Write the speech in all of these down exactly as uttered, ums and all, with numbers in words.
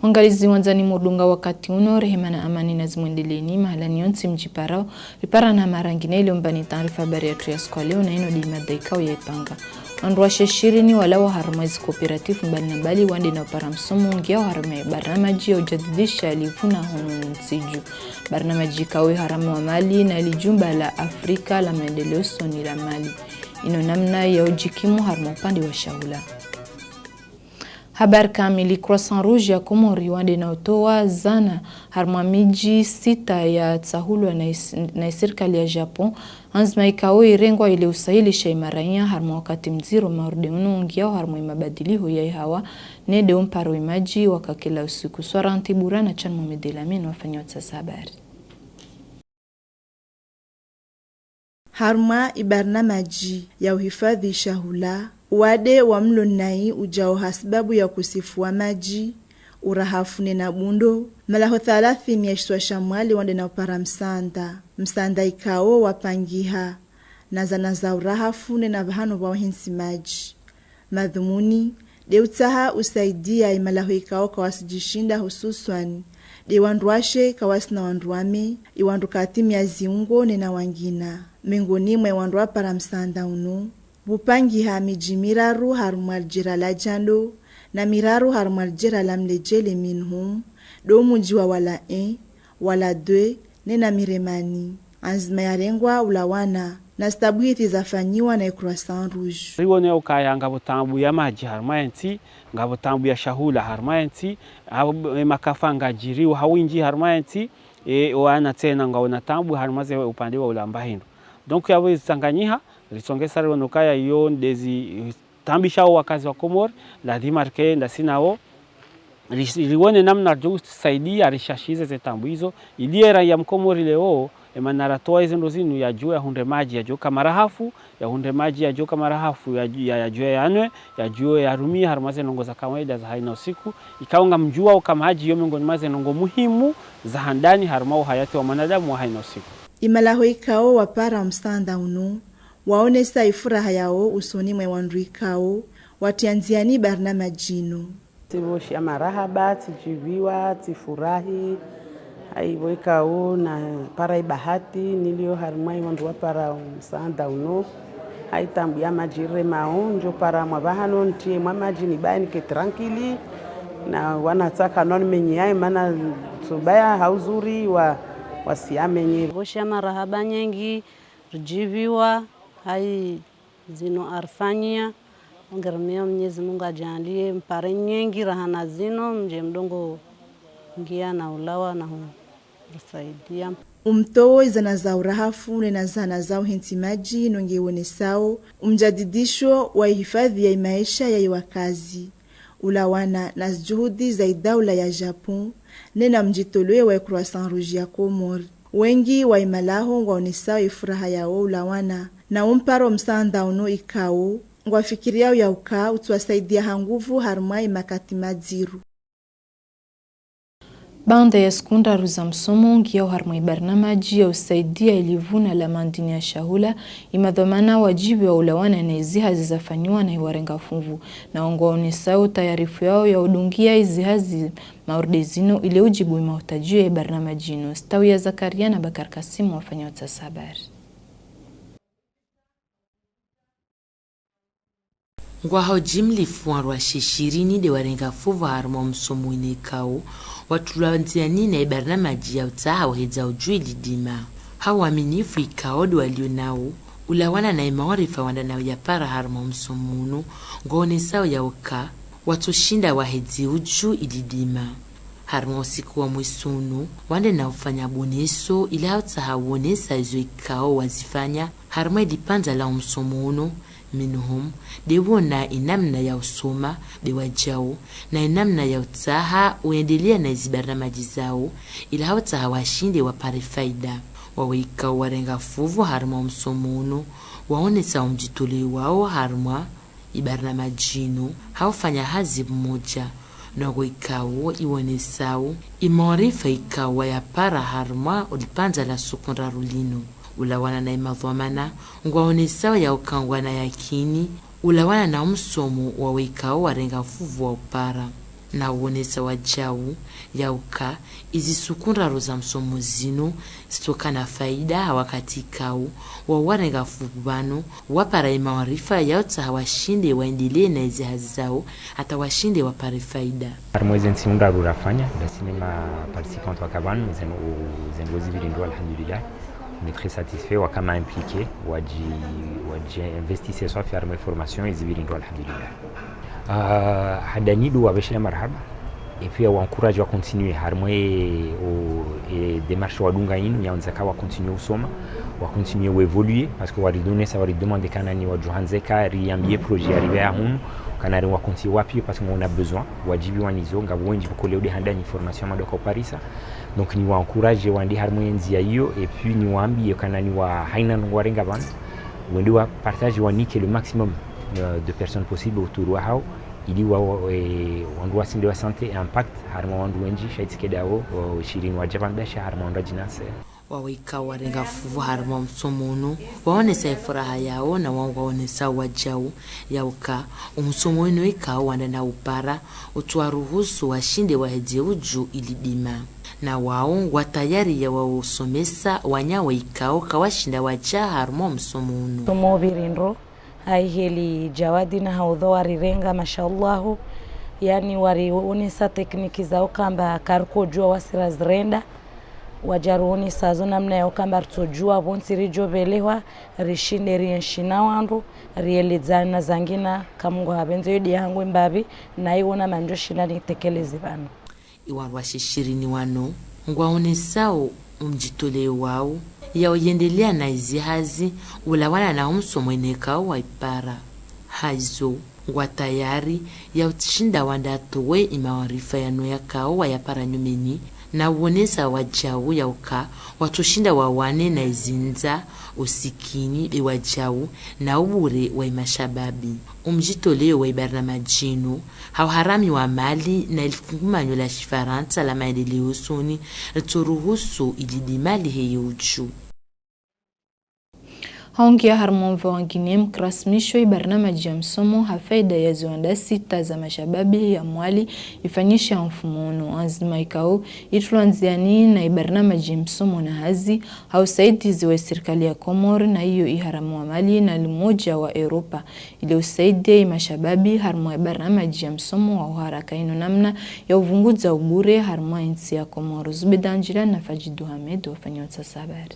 Wangalizi wandzani mudunga wakati uno, rehema na amani nazimwendeleni, mahalani yontsi mjiparao, ripara na marangine leo mbani taarifa habari yatru ya siku ya leo na ino di mada ikao yaipanga. Wandru washe ishirini walawa harumwa ezi coopérative mbali na mbali wande na upara msomo ngiao harumwa barnamaji ya ujadidisha livu na hono nsiju. Barnamaji ikao yo harumwa wa Mali na li jumba la Afrika la maendeleo usoni la Mali. Ino namna ya ujikimu harumwa upande wa shahula. Habari kamili. Croissant Rouge ya Komori wande na utoa zana harumwa miji sita ya tsahulwa na is-, na isirikali ya Japon. Anzima ikao irengwa ile usahilisha imaraia harumwa wakati mziro mauri de uno ngiao harumwa imabadiliho ya ihawa ne de umparo imaji waka kila usiku. Swara Ntibura na Chan Mohamed Elamine wafanya utsasa habari. Harumwa ibarnamaji ya uhifadhi shahula, uwade wa mlo nai ujao ha sababu ya ukosefu wa maji, urahafu ne na bundo, malaho thalathini ya shisiwa sha Mwali wande na upara msaanda. Msaanda ikao wapangiha na zana za urahafu ne na vahano vao hentsi maji. Madhumuni de utaha usaidia imalaho ikao kawasi jishinda, hususwani de wandru washe kawasi na wandru wame, iwandru kati mia ziungo ne na wangina. Mengoni mwa iwandru wapara msaanda unu, bupangiha miji miraru harumwa lijera la Jando, na miraru harumwa lijera la Mlejele, minhum do muji wa Wala un, Wala deux, ne na Miremani. Anzima ya rengwa ulawana na stabuhiti zafanyiwa na i Croissant Rouge. Riwone ukaya ngabo tabu ya maji harumwa ya nti, ngabo tabu ya shahula harumwa ya nti, abo, e, makafanga jiriwa ha winji harumwa ya nti, e, wana tsena ngabo na tabu harumwa ze upande wa ulamba hindru. Donc, yabo izitanganyiha, risongesa riwone ukaya yo ndezi, e, tambisha o wakazi wa Komori, la démarquer ndasi na o, ri-, riwone namna jo saidia risashize ze tabu izo, ili e raia Mkomori leo, e mana ratoa ize ndo zinu, yajue yahundre maji, yajue ka marahafu, yahundre maji, yajue ka marahafu, ya-, ya-, yajue yanwe, yajue yarumie harumwa ze ndrongo za kawaida za haina usiku, ikao ngamjua uka maji yo mengoni mwa ze ndrongo muhimu za handani harumwa uhayati wa mwanadamu wa haina usiku. Imalaho ikao wapara msaanda unu, waonesa ifuraha yao usoni mwa iwandru ikao watianziani barnamaji inu. Tiboshia marahaba, tijiviwa, tifurahi. Ai, bo ikao na para ibahati, nilio harumwa iwandru wapara msaanda unu. Ai, tabu ya maji iremao, njo para mwa vahano, ntie mwa maji nibae nike tranquille. Na wana tsaka non menye ai, mana subaya hauzuri wa, wasiamenye. Boshia marahaba nyengi, rijiviwa, ai, zinu arifanyia, ongeremea Mwenyezi Mungu ajaanlie mpare nyengi raha na zinu, mje mdongo ngia na ulawa na hu-, husaidia. Umtoo izana za urahafu ne na zana za uhenti maji inu nge wonesao umjadidisho wa ihifadhi ya imaesha ya iwakazi. Ulawana na zijuhudi za idaula ya Japon, ne na mjitoloi wa i Croissant Rouge ya Comores. Wengi wa imalaho ngwaonesao ifuraha yao ulawana na umparo msaanda unu ikao ngwafikiriao yauka utuwasaidia ha nguvu harumwa imakati madziru. Baanda ya siku ndraru za msomo ngiao harumwa ibarnamaji ya usaidia ilivuna la mandini ya shahula, imadhwamana wajibiwa ulawana na izihazi zafanyiwa na iwarenga fuvu, na ngwaonesao utayarifu yao ya udungia izihazi mauri de zinu ile ujibu imahutaji ya ibarnamaji inu. Stawi ya Zakaria na Bakar Kasim wafanya utsasa habari. Ngwaha ujimlifu wandru washe ishirini de warenga fuvu harumwa msomo inu ikao watulwa nziani na ibarnamaji ya utaha uhedza uju ilidima. Ha uaminifu ikao de walio nao ulawana na imaarifa wanda nao yapara harumwa msomo unu, ngwaonesao yauka watoshinda wahedzi uju ilidima. Harumwa usiku wa mwiso unu, wande na ufanya boneso ile ha utaha uonesa izo ikao wazifanya harumwa ilipanza la umsomo unu, minhum, de wona inamna ya usoma, de wajao, na inamna ya utaha uendelea na izi barnamaji zao, ile ha utaha washinde wapare faida. Wawe ikao warenga fuvu harumwa umsomo unu, waonesa umjitoloi wao harumwa ibarnamaji inu ha ufanya hazi mmoja, na wawe ikao ionesao imaarifa ikao wayapara harumwa lipanza la siku ndraru linu. Ulawana na imadhwamana ngwaonesao yauka ngwana yakini ulawana na umsomo wawe ikao warenga fuvu wa upara. Na wonesa wajau yauka, izi suku ndraru za msomo zino zitoka na faida ha wakati ikau, wa warenga fuvu bano, wapara imaarifa yautsaha washinde waendelee na izi hazi zao, ata washinde wapare faida. Harimwa izi ndraru rafanya, ndasi ne ma participants waka bano, zen, zen zibiri ndro, alhamdulillah. On est très satisfait, waka ma impliqué, waji, waji investir swafi harimwa formation, zibiri ndro, alhamdulillah. Ah, hadani do wabeshela marhaba. Et puis, wa encourage wa continuer. Harimwa e, o, e démarche wadunga inu, yaonzaka wa continuer usoma, wa continuer wa évoluer, parce que wari donesa, wari demander kana ni wa juhanzeka, riambie projet arrivé à hunu, kana ri wa continuer wapi, parce que on a besoin, wajibi wanizo, nga wenji bukole ude handani formation madoka uparisa. Donc, ni wa encourage wandi harimwa nzia iyo, et puis ni waambie kana ni wa haina ndrongo warenga bano, wende wa partage wanike le maximum, euh, de personnes possible autour wa hao, ili wa, wa, eh, wandru wasende wa sentir impact harimwa wandru wenji, sha itike dao, o, shirini wa jaban dasha harimwa wandru ajinase. Wawaika warenga fuvu harimwa msomo unu, waonesa ifuraha yao na wao waonesa wajau yauka, umsomo unu ikao wanda na upara, utuwaruhusu washinde wahedze uju ili dima. Na wao ngwa tayari ya wausomesa wanya waikao kawashinda waja harimwa msomo unu. Msomo birindro, Ai heli Jawadi na haudho warirenga, mashallahu. Yani, wariwonesa tekniki zao kamba kariko jua wasi razirenda. Wajaruonesa zo namna yao kamba ritojua vontsi rijo velehwa, rishinde rienshi na wandru, rieledzana zangina, ka Mungu habenze yo dia hangu imbabi, na iwona manjo shinda nitekeleze vanu. Iwandru washishirini wano, ngwaonesao umjitoleo wao, yao yendelea na izi hazi, ulawana na umsomo ine kao waipara. Haizo, ngwa tayari, yao shinda wanda towe imaarifa yano yakao wayapara nyumeni, na uonesa wajau yauka, watoshinda wawane na izi nza, usikini, be wajau, na ubure wa imashababi. Umjitoleo wa ibarnamaji inu, ha uharami wa mali na ilifungumanyo la Shifarantsa la maendeleo usoni, litoruhusu ili dima liheye uju. Haungia harimwa mva wa Guinée, mkirasimisho ibarnamaji ya msomo ha faida ya ziwanda sita za mashababi ya Mwali, ifanyisha mfumo unu. Anzima ikao itulwa nziani na ibarnamaji msomo na hazi, ha usaidizi wa isirikali ya Komori na iyo iharama wa mali na limoja wa Europa, ili usaidia imashababi harimwa ibarnamaji ya msomo wa uharaka ino namna ya uvunguza ubure harimwa intsi ya Komoro. Zubeda Angela na Fajid Duhamed wafanya utsasa habari.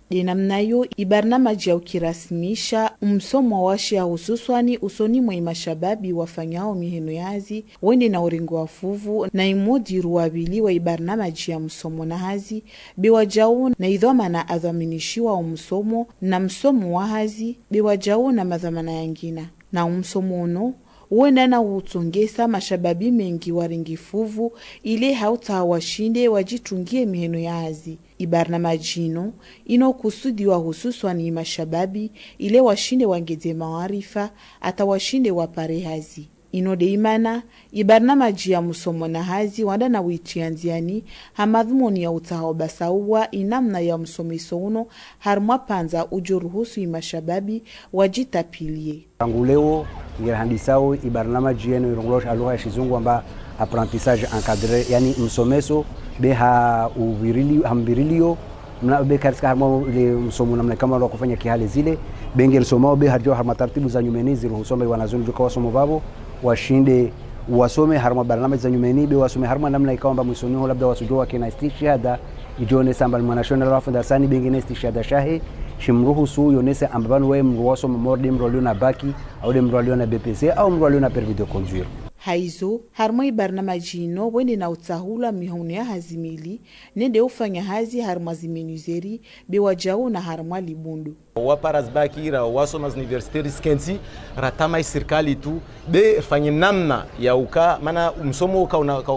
De namna yo, ibarnamaji ya ukirasimisha umsomo wa shia hususwani usoni mwa imashababi wafanyao miheno ya hazi, wende na urengo wa fuvu, na imodiru wa vili wa ibarnamaji ya msomo na hazi, be wajau na idhwamana adhwaminishiwa umsomo na msomo wa hazi, be wajau na madhwamana yangina. Na umsomo uno, wenda na utsongesa mashababi mengi warengi fuvu, ile hautsaha washinde wajitungie miheno ya hazi. Ibarnamaji ino, ino kusudiwa hususwani imashababi, ile washinde wangedze maarifa, ata washinde wapare hazi. Ino de imana, ibarnamaji ya msomo na hazi wanda na uitia nziani, ha madhumuni ya utsaha ubasauwa inamna ya msomeso uno, harimwa panza ujo ruhusu imashababi wajitapilie. Tangu leo, ngira handisao ibarnamaji yeno irongolwa ha lugha ya shizungu amba apprentissage encadré, yani msomeso be ha uvirili, ha mvirilio, mna be katika harimwa ile msomo namna kama wa kufanya kihale zile, be nge lisomao be harijo harimwa taratibu za nyumeni ziruhusu amba iwanazioni jo ka wasoma vavo, washinde wasome harimwa barnamaji za nyumeni, be wasome harimwa namna ikao amba mwisoni ho labda wasujo wake na istishhada, ijo onesa amba ni mwanazioni wa fondation, be nge na istishhada shahe, shimruhusu yonese amba vanu we mndru wasoma more de mndru alio na bac, au de mndru alio na B P C, au mndru alio na permis de conduire. Haizo, harimwa ibarnamaji ino wende na utsahula miheno ya hazi mili, nende ufanya hazi harimwa zimenuiserie, be wajau na harimwa libundu. Wapara zibac, ra wasoma zi université, riskenti, ratama isirikali tu, be rifanye namna ya uka, mana msomo ka una, ka,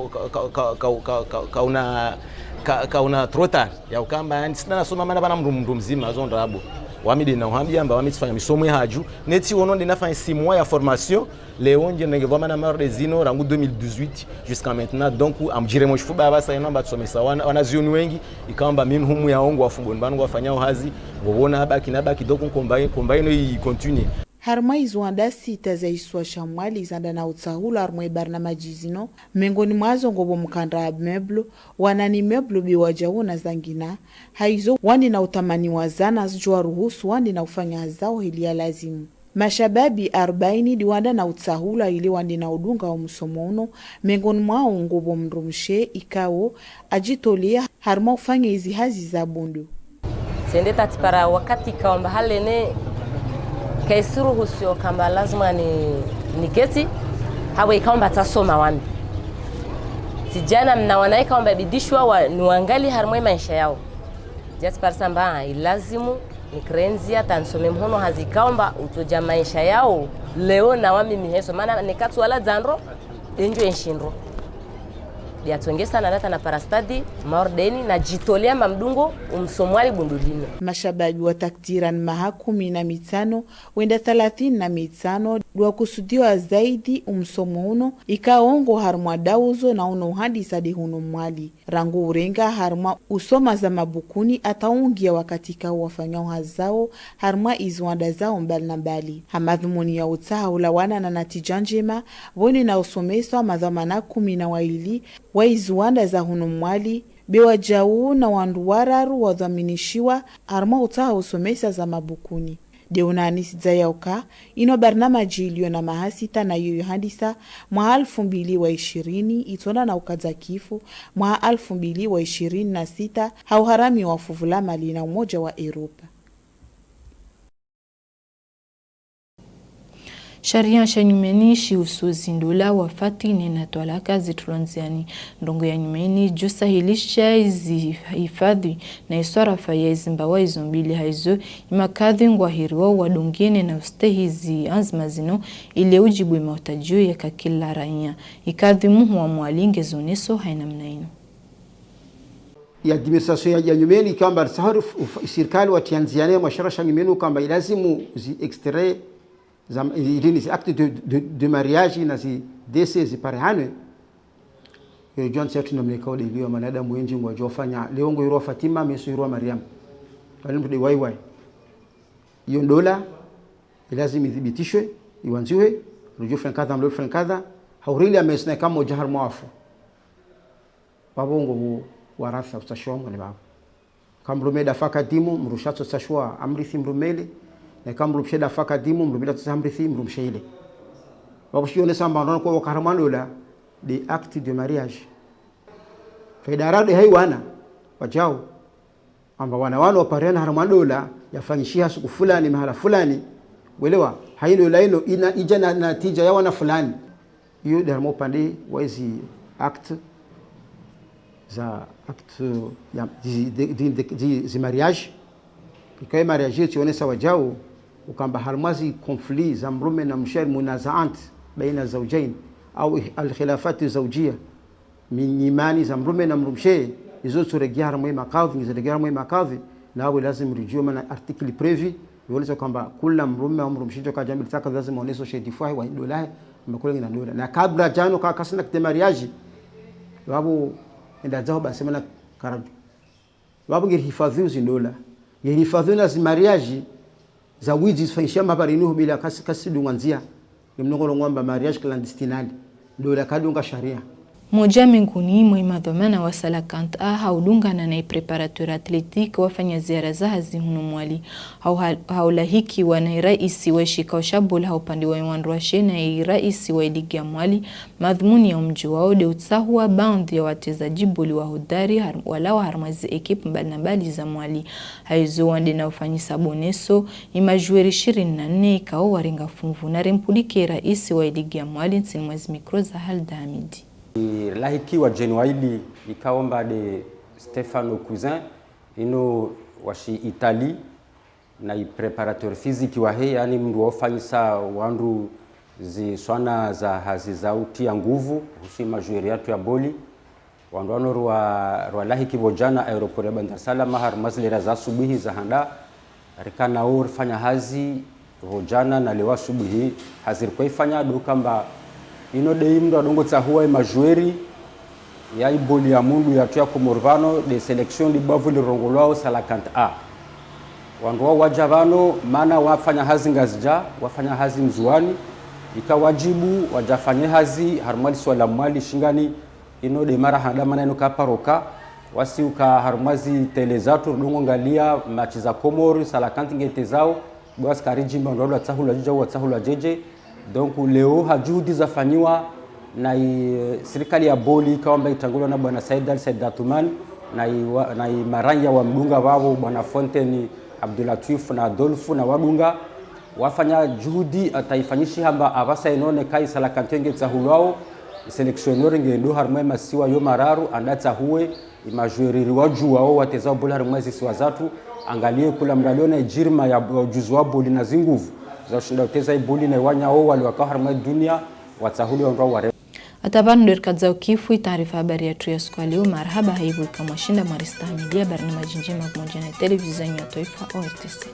ka una, ka, ka una trop tard, ya uka amba, yani, si nda nasoma mana bana mndru, mndru mzima, zo ndrabo. Wami de na uhambia amba, wami tsi fanya misomo ya haju, neti ono nde nafanya six mois ya formation, Léon, nge nenge vraiment na marre de zino, rangu deux mille dix-huit jusqu'à maintenant. Donc, am jire mo shifu ba basa eno amba tusomesa wana, wanazioni wengi, ikamba min humu ya ongo wa fumboni banu ngwafanyao hazi, ngobona abaki na abaki, donc combat, combat ino i continue. Harimwa izo wanda sita za isiwa sha Mwali zanda na utsahulwa harimwa ibarnamaji zino, mengoni mwazo ngo bo mkanda wa meuble, wana ni meuble be wadjau na zangina. Haizo wande na utamani wa zana zidjo waruhusu wande na ufanya hazi zao heli ya lazimu. Mashababi arobaini di wanda na utsahulwa ili wande na udunga umsomo uno, mengoni mwao ngo bo mdrumshe ikao ajitolea harimwa ufanya izi hazi za bundu. Sende tatipara wakati ikao mba halene kaisiruhusu kamba lazima ni, niketi, hawe ikao mba tasoma wami. Tijana mna wana ikao mba bidishwa wa, niwangali harimwa imaisha yao. Just parce que mba, ilazimu, ni créer nzia, ta nsome mhono hazi ikao mba, utoja maisha yao, leo na wami miheso. Mana, nekatsu wala dzanro, denjo enshindro. Dia tsongesa na data na parastadi, maordeni, na jitolea mamdungo, umsomwali bundulino. Mashababi wa takdiran maha kumi na mitano, wenda thalathini na mitano, dwa kusudiwa zaidi, umsomo uno, ikao ngo harimwa dauzo na uno uhandisa de hunu Mwali. Rangu urenga harimwa usoma za mabukuni ata ungia wakati ikao wafanyao hazi zao harimwa izo wanda zao mbali na mbali. Ha madhumuni ya utsaha ulawana na natija njema, boni na usomesa madhwamana kumi na waili wa izo wanda za hunu Mwali, be wadjau na wandru wararu wadhwaminishiwa harimwa utsaha usomesa za mabukuni. De unaanisidza yaoka, ino barnamaji ilio na maha sita na iyo ihandisa, mwaha alfu mbili wa ishirini, itonda na ukadza kifu, mwaha alfu mbili wa ishirini na sita, ha uharami wa fuvula mali na Umoja wa Europa. Sharia sha nyumeni shihusu zindola, wafati, nena, twalaka, zitrulwa nziani. Ndrongo ya nyumeni, jusahilisha izi hifadhi na iswarafa ya izi mbawa izo mbili. Haizo, imakadhi ngwahiriwa wadungiane na ustehi izi anzima zino, ile ujibu imahutajio ya ka kila raia. Ikadhi muhu wa Mwali nge zoneso haina mna ino. Ya administration ya, ya nyumeni kamba sahari uf-, uf-, sirikali watia nziani mwa sharia sha nyumeni kamba ilazimu zi extrait za, ilini zi acte de, de, de mariage na zi décès ziparihanwe. Yo jua nsi atu na mleka ode ilio manadamu wenji ngwadjo fanya. Leo ngo irua Fatima, meso irua Mariam. Wale mtu de wai wai. Iyo ndola, ilazimu ithibitishwe, iwanziwe, rujuu fulankadha, mlo fulankadha, haurili ya meso na ika moja harimwa wafu. Babo ngo bo waratha utsashwa mwane babo. Ka mrume dafa kadimu, mrushatso tsashwa amrithi mrumele, na ka mrumshe dafa kadimu, mrume datso amrithi mrumshele. Babo shionesa mba ndona kwa waka harimwa ndola, de acte de mariage. Faida rado haiwana, wajau. Amba wana wano wapariana harimwa ndola, yafanyishiha suku fulani, mahala fulani. Welewa, hai ndola ino, ina, ija na, natija ya wana fulani. Iyo de harimwa upande wa izi acte za acte ya, zi, de, de, de, zi, zi mariage. Ikaye mariage yo tsionesa wajau, ukamba harimwa zi conflit za mrume na mshe, munazaat baina zaujain, au al khilafat zaujiya. Mi-, nyimani za mrume na mrumshe, izo tsoregia harimwa makadhi, ngizo regia harimwa makadhi, na awe lazim rijue mana article prévu, iweleza kwamba kula mrume au mrumshe joka jambi litaka lazim waoneso shedi fwahe wa ndola he, makula ngina ndola. Na kabla jano ka kasina kite mariage, wabo enda zao basi mana karaju. Wabo ngeri hifadhi uzi ndola. Ngeri hifadhi na zi mariage, za wizi zifanyisha mabarinu bila kasi, kasi dunga nzia. Ni mnongo longo amba mariage clandestinal. Ndola kadunga sharia. Moja menguni mwa imadhwamana wa Salakanta ha udungana na ipréparateur athlétique wafanya ziara za hazi hunu Mwali. Ha uha-, ha ulahikiwa na iraisi wa ishikao sha boli ha upande wa iwandruashe na iraisi wa iligi ya Mwali, madhumuni ya umji wao de utsahua baadhi ya watezaji boli wa hodari har-, walawa harimwa zi ekipe mbali na mbali za Mwali. Haizo wande na ufanyisa boneso, ni majoueur ishirini na nne ikao warenga funvu. Na rempulike raisi wa iligi ya Mwali nsini mwa zi mikro za Halda Hamidi. Ni lahikiwa jeni waili ikao mba de Stefano Cousin, ino washi Italie, na ipréparateur physique wahe, yani mndru wa ufanyisa wandru ziswana za hazi za utia nguvu, husu imajoueur yatu ya boli. Wandru wano rwa, rwalahiki vo jana aéroport ya Bandar Salama, harimwa zilera za asubuhi za handa, rika nao rifanya hazi vo jana na leo asubuhi, hazi rikwa ifanya do kamba ino dei mndru adongo tsahua imajoueur ya iboli ya mundu yatu ya Komoro vano de sélection libavu lirongolwao Salakanta A. Wandru wao waja vano, mana wafanya hazi Ngazidja, wafanya hazi Ndzuani, ika wajibu wajafanye hazi harumwa lisiwa la Mwali shingani, ino de mara handa mana ino ka paroka, wasi uka harumwa zi tele zatu, rudungo angalia match za Komori, salakante ngete zao, bwa askari jimba ndo watsahulwa jija, watsahulwa jeje. Donc, leo ha juhudi zafanyiwa na i, eh, sirikali ya Boli, ika wamba itangulwa na bwana Said Ali Said Atoumane, na i wa-, na i maranya wa mdunga vavo, bwana Fontaine Abdoulatif na Adolphe na wadunga, wafanya juhudi ata ifanyishi hamba avasa inone ka i salakante nge tsahulwao, i sélectionneur nge ndo harumwa i masiwa yo mararu, anda tsahue i majoueur riwa juu wao wateza boli harumwa i zisiwa zatu, angalie kula mralio na i jirima ya bo-, juzi wa boli na zinguvu za ushinda uteza i boli na i wanya wao wale wakao harumwa i dunia, watsahuli wandru wao ware. Ata vano ndo rikadza ukifu i taarifa habari yatru ya siku ya leo. Marahaba ha ivo ika mwashinda mwarisitahamilia. Barnamaji njema pamoja na televizio ya twaifa, O R T C.